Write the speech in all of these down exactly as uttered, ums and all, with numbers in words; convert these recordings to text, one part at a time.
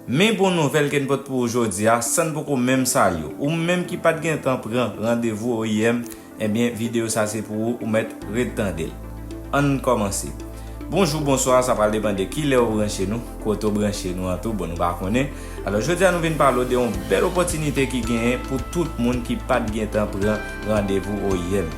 Men bon nouvèl ke n pote pou ou jodi a, san n poko menm salye w. Ou menm ki pa t gentan pran randevou O I M, ebyen, videyo sa se pou ou, ou mèt ret tande l. Ann kòmanse. Bonjou, bonswa, sa pral depann de kilè ou branche nou, kote ou branche nou an tou, bon, nou pa konnen. Alò, jodi a nou vin pale w de yon bèl opòtinite ki genyen pou tout moun ki pa t gentan pran randevou O I M.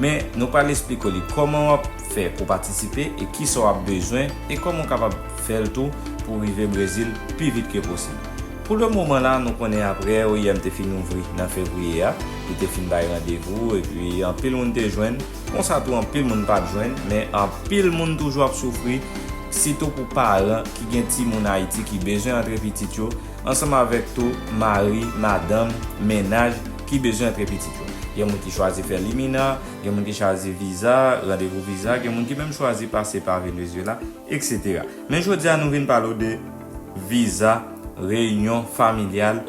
Men, nou pral esplike w li kòman w ap fè pou patisipe e kisa w ap bezwen e kòman w kapab fè l tou pou w rive Brezil pi vit ke posib. Pou le moman la, nou konnen apre O I M te fin ouvri nan fevriye a, li te fin bay randevou, epi anpil moun te jwenn, konsa tou anpil moun pa t jwenn, men anpil moun toujou ap soufri, sitou pou paran ki gen timoun Ayiti ki bezwen antre pitit yo, ansanm avèk tou mari, madanm, mennaj ki bezwen antre pitit yo. Gen moun ki chwazi fè limina, gen moun ki chwazi viza, randevou viza, gen moun ki menm chwazi pase pa Venezuela, et cetera. Men jodi a nou vin pale w de viza reyinyon familyal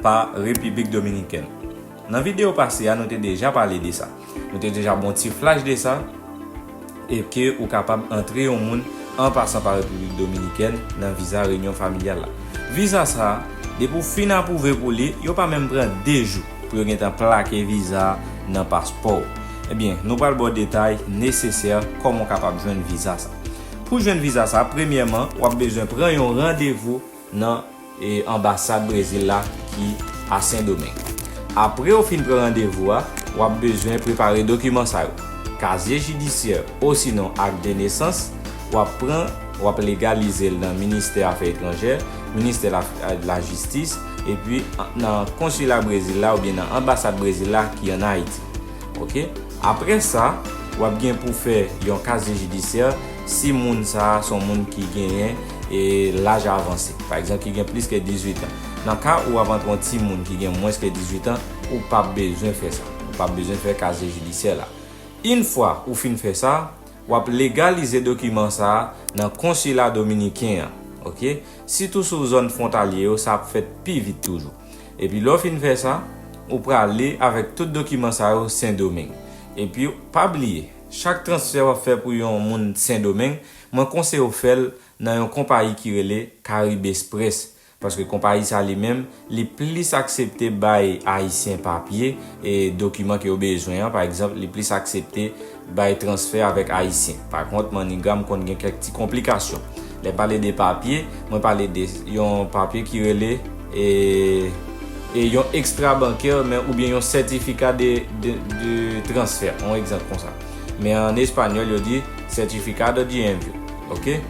pa Repiblik Dominikèn. Nan videyo pase a, nou te deja pale de sa. Nou te deja bon ti flash de sa, e ke ou kapab antre yon moun an pasan pa Repiblik Dominikèn nan viza reyinyon familyal la. Viza sa a, depi w fin apwouve pou li, yo pa menm pran de jou pou yo gentan plake viza a nan paspò w. Ebyen, nou pral ba w detay nesesè kòman w kapab jwenn viza sa. Pou jwenn viza sa, premyèman, w ap bezwen pran yon randevou nan, e, anbasad Brezil la ki a Sendomeng. Apre w fin pran randevou a, w ap bezwen prepare dokiman sa yo: kazye jidisyè osinon ak de nesans, w ap pran, w ap legalize l nan Ministè Afè Etranjè, Ministè la, Lajistis, epi nan konsila Brezil la oubyen nan anbasad Brezil la ki ann Ayiti. Oke? Apre sa, w ap gen pou fè yon kazye jidisyè si moun sa a se yon moun ki genyen, e, laj avanse. Pa egzanp, ki gen plis ke dizuit an. Nan ka ou ap antre yon timoun ki gen mwens ke dizuit an, ou p ap bezwen fè sa. Ou p ap bezwen fè kazye jidisyè la. Yon fwa ou fin fè sa, w ap legalize dokiman sa a nan konsila dominiken an. Oke? Sitou sou zòn fwontalye yo, sa ap fèt pi vit toujou. Epi lè w fin fè sa, ou prale avèk tout dokiman sa yo Sendomeng. Epi pa bliye, chak transfè w ap fè pou yon moun Sendomeng, mwen konseye w fè l nan yon konpayi ki rele Caribe Express. Paske konpayi sa li menm, li plis aksepte bay Ayisyen papye e dokiman ke yo bezwen an. Pa egzanp, li plis aksepte bay transfè avèk Ayisyen. Pa kont, MoneyGram konn gen kèk ti konplikasyon. Lè m pale de papye, mwen pale de yon papye ki rele, e, e yon ekstra bankè, men oubyen yon sètifika de, de, de transfè, yon egzanp konsa. Men an espanyòl, yo di certificado de envío. Oke?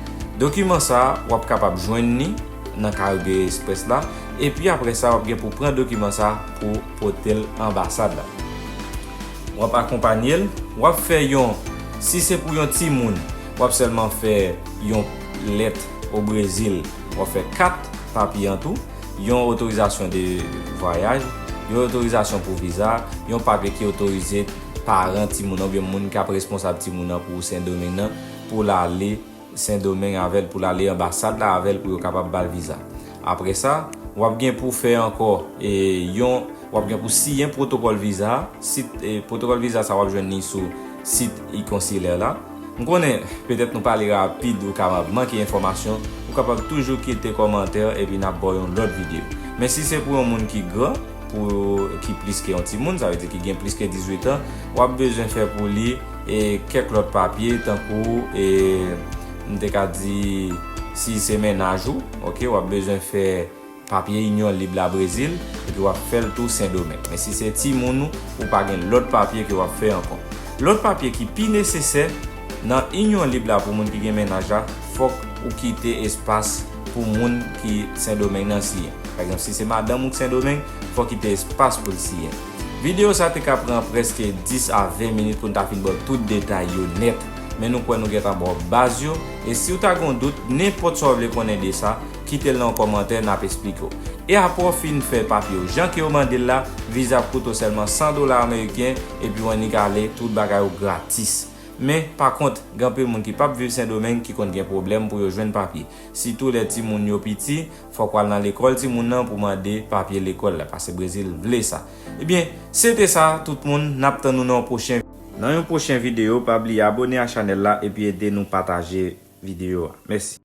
Dokiman sa a, w ap kapab jwenn li nan Caribe Express la. Epi apre sa, w ap gen pou pran dokiman sa a pou pote l anbasad la. W ap akonpanye l, w ap fè yon, si se pou yon timoun, w ap sèlman fè yon lèt o Brezil, w ap fè kat papye an tou, yon otorizasyon de vwayaj, yon otorizasyon pou viza, yon papye ki otorize paran timoun nan oubyen moun k ap responsab timoun nan pou Sendomeng nan, pou l ale Sendomeng avè l, pou l ale anbasad la avè l pou yo kapab ba l viza. Apre sa, w ap gen pou fè ankò, e, yon, w ap gen pou siyen pwotokòl viza a. Sit, e, pwotokòl viza sa w ap jwenn li sou sit e konsilè la. M konnen, petèt nou pale rapid, ou kapab manke enfòmasyon, ou kapab toujou kite kòmantè epi n ap ba w yon lòt videyo. Men si se pou yon moun ki gran, pou, ki plis ke yon timoun, sa vle di ki gen plis ke dizuit an, w ap bezwen fè pou li, e, kèk lòt papye, tankou, e, m te ka di, si se mennaj ou, oke, w ap bezwen fè papye Inyon Lib la Brezil, epi w ap fè l tou Sendomeng. Men si se timoun ou, ou pa gen lòt papye ke w ap fè ankò. Lòt papye ki pi nesesè nan Inyon Lib la pou moun ki gen mennaj la, fòk ou kite espas pou moun ki Sendomeng nan siyen. Pa egzanp, si se madanm ou k Sendomeng, fò w kite espas pou l siyen. Videyo sa te ka pran prèske dis a ven minit pou n ta fin ba w tout detay yo nèt, men nou kwè nou gentan ba w baz yo, e si w ta gen yon dout, nenpòt sa w vle konnen de sa, kite l nan yon kòmantè, n ap esplike w. E apre w fin fè papye w jan ke yo mande l la, viza ap koute w sèlman san dola ameriken, epi w annik ale, tout bagay ou gratis. Men, pa kont, gen anpil moun ki p ap viv Sendomeng ki konn gen pwoblèm pou yo jwenn papye. Sitou lè timoun yo piti, fòk w al nan lekòl timoun nan pou mande papye lekòl la, paske Brezil vle sa. Ebyen, se te sa, tout moun, n ap tann nou nan yon pwochen, nan yon pwochen videyo. Pa bliye abòne a chanèl la epi ede nou pataje videyo a. Mèsi.